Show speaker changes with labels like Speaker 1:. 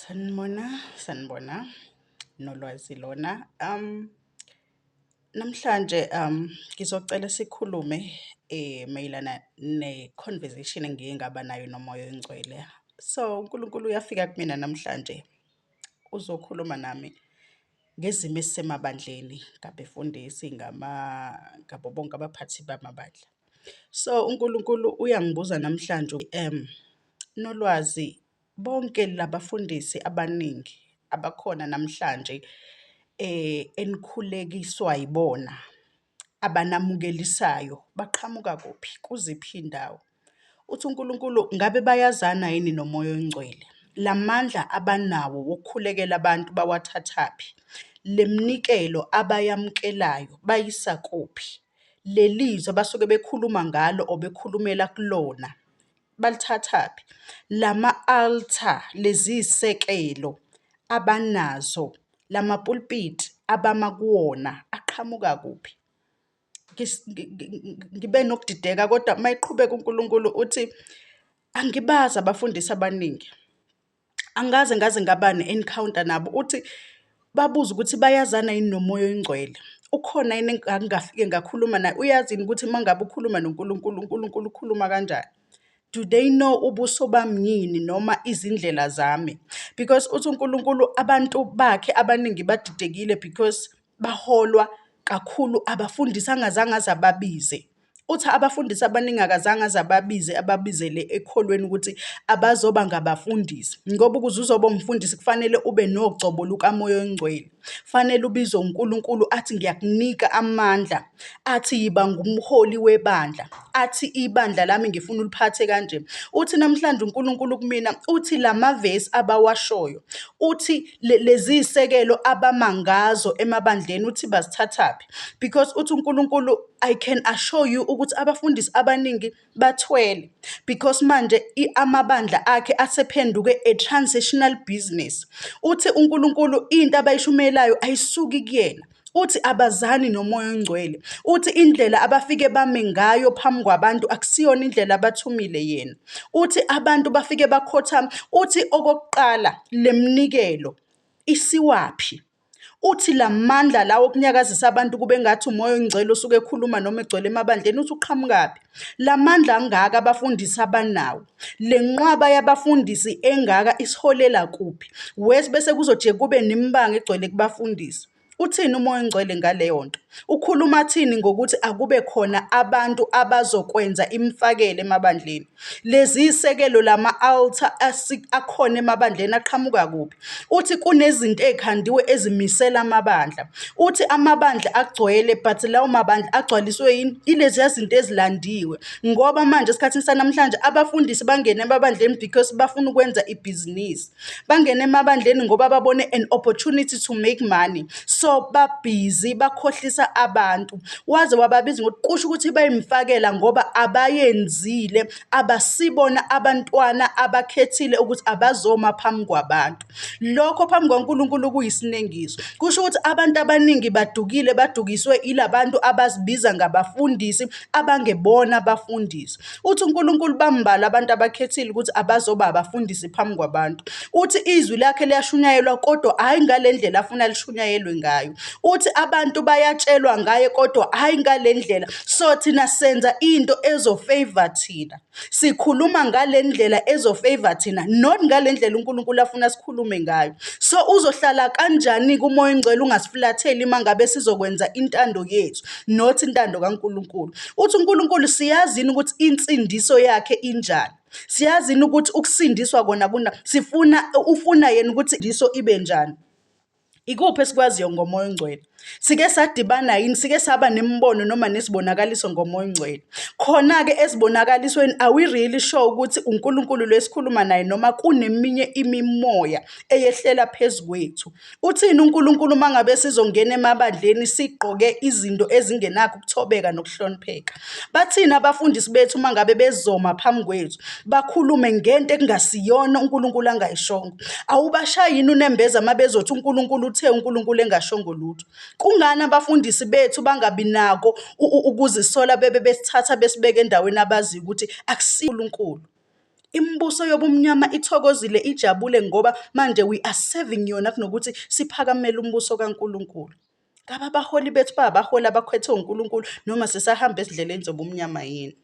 Speaker 1: Sanibona, sanibona, Nolwazi lona. Namhlanje ngizocela sikhulume mayelana ne-conversation engike ngaba nayo noMoya oNgcwele. So, uNkulunkulu uyafika kumina namhlanje uzokhuluma nami ngezimo ezisemabandleni, ngabefundisi, ngabo bonke abaphathi bamabandla. So, uNkulunkulu uyangibuza namhlanje Nolwazi, bonke labafundisi abaningi abakhona namhlanje enikhulekiswa yibona, abanamukelisayo, baqhamuka kuphi, kuziphi iy'ndawo? Uthi uNkulunkulu ngabe bayazana yini noMoya oNgcwele? La mandla abanawo wokukhulekela abantu bawathathaphi? Le minikelo abayamukelayo bayisa kuphi? Leli zwi abasuke bekhuluma ngalo or bekhulumela kulona balithathaphi? Lama-altar, lezi iy'sekelo abanazo, lamapulpiti abama kuwona aqhamuka kuphi? Ngibe nokudideka kodwa uma eqhubeka uNkulunkulu uthi, angibazi abafundisi abaningi, angikaze ngaze ngaba ne-encounter nabo. Uthi babuze ukuthi bayazana yini noMoya oNgcwele. Ukhona yini engingafike ngakhuluma naye? Uyazi yini ukuthi uma ngabe ukhuluma noNkulunkulu, uNkulunkulu ukhuluma kanjani? Do they know ubuso bami yini noma izindlela zami? Because uthi uNkulunkulu abantu bakhe abaningi badidekile because baholwa kakhulu abafundisi angazange aze ababize. Uthi abafundisi abaningi akazange aze ababize ababizele ekholweni ukuthi abazoba ngabafundisi. Ngoba ukuze uzoba umfundisi kufanele ube nogcobo lukaMoya oNgcwele. Fanele ubizwe uNkulunkulu athi ngiyakunika amandla, athi yiba ngumholi webandla, athi ibandla lami ngifuna uliphathe kanje. Uthi namhlanje uNkulunkulu kumina, uthi lamavesi abawashoyo, uthi lezi iy'sekelo abama ngazo emabandleni uthi bazithathaphi. Because uthi uNkulunkulu I can assure you ukuthi abafundisi abaningi bathwele because manje amabandla akhe asephenduke a transitional business. Uthi uNkulunkulu into abayishumayelayo ayisuki kuyena. Uthi abazani noMoya oNgcwele. Uthi indlela abafike bame ngayo phambi kwabantu akusiyona indlela abathumile yena. Uthi abantu bafike bakhothama. Uthi okokuqala leminikelo isiwaphi? Uthi la mandla lawo okunyakazisa abantu kube ngathi umoya ongcwele osuke ekhuluma noma egcwele emabandleni uthi uqhamukaphi? La mandla angaka abafundisi abanawo, le nqwaba yabafundisi engaka isiholela kuphi? Worse bese kuzoje kube nemibango egcwele kubafundisi. Uthini umoya ongcwele ngaleyo nto? Ukhuluma athini ngokuthi akube khona abantu abazokwenza imfakela emabandleni? Lezi zisekelo lama-altar akhona emabandleni aqhamuka kuphi? Uthi kunezinto ey'khandiwe ezimisela amabandla. Uthi amabandla agcwele but lawo mabandla agcwaliswe yini? Ileziya zinto ezilandiwe. Ngoba manje esikhathini sanamhlanje abafundisi bangene emabandleni because bafuna ukwenza ibhizinisi. Bangene emabandleni ngoba babone an opportunity to make money. So babhizi bakhohlisa abantu. Waze wababiza ngokuthi kusho ukuthi bayimfakela ngoba abayenzile, abasibona abantwana abakhethile ukuthi abazoma phambi kwabantu. Lokho phambi kwaNkulunkulu kuyisinengiso. Kusho ukuthi abantu abaningi badukile, badukiswe ilabantu abazibiza ngabafundisi abangebona abafundisi. Uthi uNkulunkulu bambalwa abantu abakhethile ukuthi abazoba abafundisi phambi kwabantu. Uthi izwi lakhe liyashunyayelwa kodwa hhayi ngale ndlela afuna lishunyayelwe ngayo. Uthi abantu bayatshelwa ngaye kodwa hhayi ngale ndlela. So thina senza into ezo-favour thina. Sikhuluma ngale ndlela ezo-favour thina, not ngale ndlela uNkulunkulu afuna sikhulume ngayo. So uzohlala kanjani-ke uMoya oNgcwele ungasifulatheli uma ngabe sizokwenza intando yethu, not intando kaNkulunkulu. Uthi uNkulunkulu siyazi yini ukuthi insindiso yakhe injani? Siyazi yini ukuthi ukusindiswa kona kuna sifuna ufuna yena ukuthi insindiso ibe njani? Ikuphi esikwaziyo ngoMoya oNgcwele? Sike sadibana yini? Sike saba nemibono noma nesibonakaliso ngoMoya oNgcwele? Khona-ke ezibonakalisweni are we really sure ukuthi uNkulunkulu lo esikhuluma naye noma kuneminye imimoya eyehlela phezu kwethu? Uthini uNkulunkulu uma ngabe sizongena emabandleni sigqoke izinto ezingenakho ukuthobeka nokuhlonipheka? Bathini abafundisi bethu uma ngabe bezoma phambi kwethu bakhulume ngento ekungasiyona uNkulunkulu angayishongo? Awubashayi yini unembeza uma bezothi uNkulunkulu uthe uNkulunkulu engashongo lutho? Kungani abafundisi bethu bangabi nako ukuzisola bebe besithatha besibeke endaweni abaziyo ukuthi akusiyo uNkulunkulu? Imibuso yobumnyama ithokozile ijabule ngoba manje we are serving yona kunokuthi siphakamele umbuso kaNkulunkulu. Ngabe abaholi bethu bayabaholi abakhethwe uNkulunkulu noma sisahamba ezindleleni zobumnyama yini?